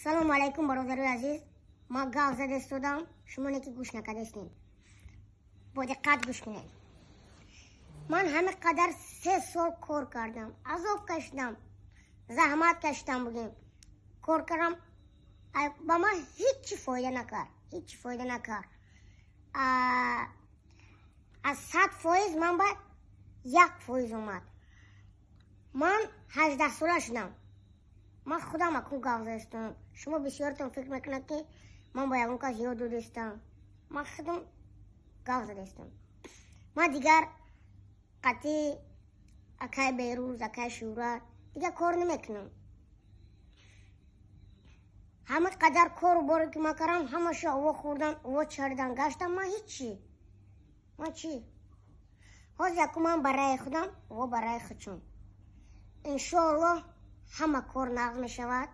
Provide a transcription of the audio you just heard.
Салому алайкум, бародарои азиз. Ман гап зада истодам, шумо не ки гӯш накардастем. Бо диққат гӯш кунед. Ман ҳама қадар 3 сол кор кардам, азоб кашидам, заҳмат кашидам, бугем, кор кардам, ба ман ҳичи фоида накард, ҳичи фоида накард. Аз 100% ман ба 1% омад. Ман 18сола шудам. Ман худам акун гап задастам. Шумо бисёртон фикр мекунад, ки ман ба ягон кас ёд додастам. Ман худам гап задастам. Ман дигар қатъи акай Берӯз, акай Шӯҳрат дигар кор намекунам. Ҳама қадар кору боре ки ман кардам, ҳамаша ово хӯрдан, ово чаридан, гаштам. Ман ҳичи, ман чӣ? Ҳозир яку ман барои худам, ово барои худшон. Иншоаллоҳ, ҳама кор нағз мешавад.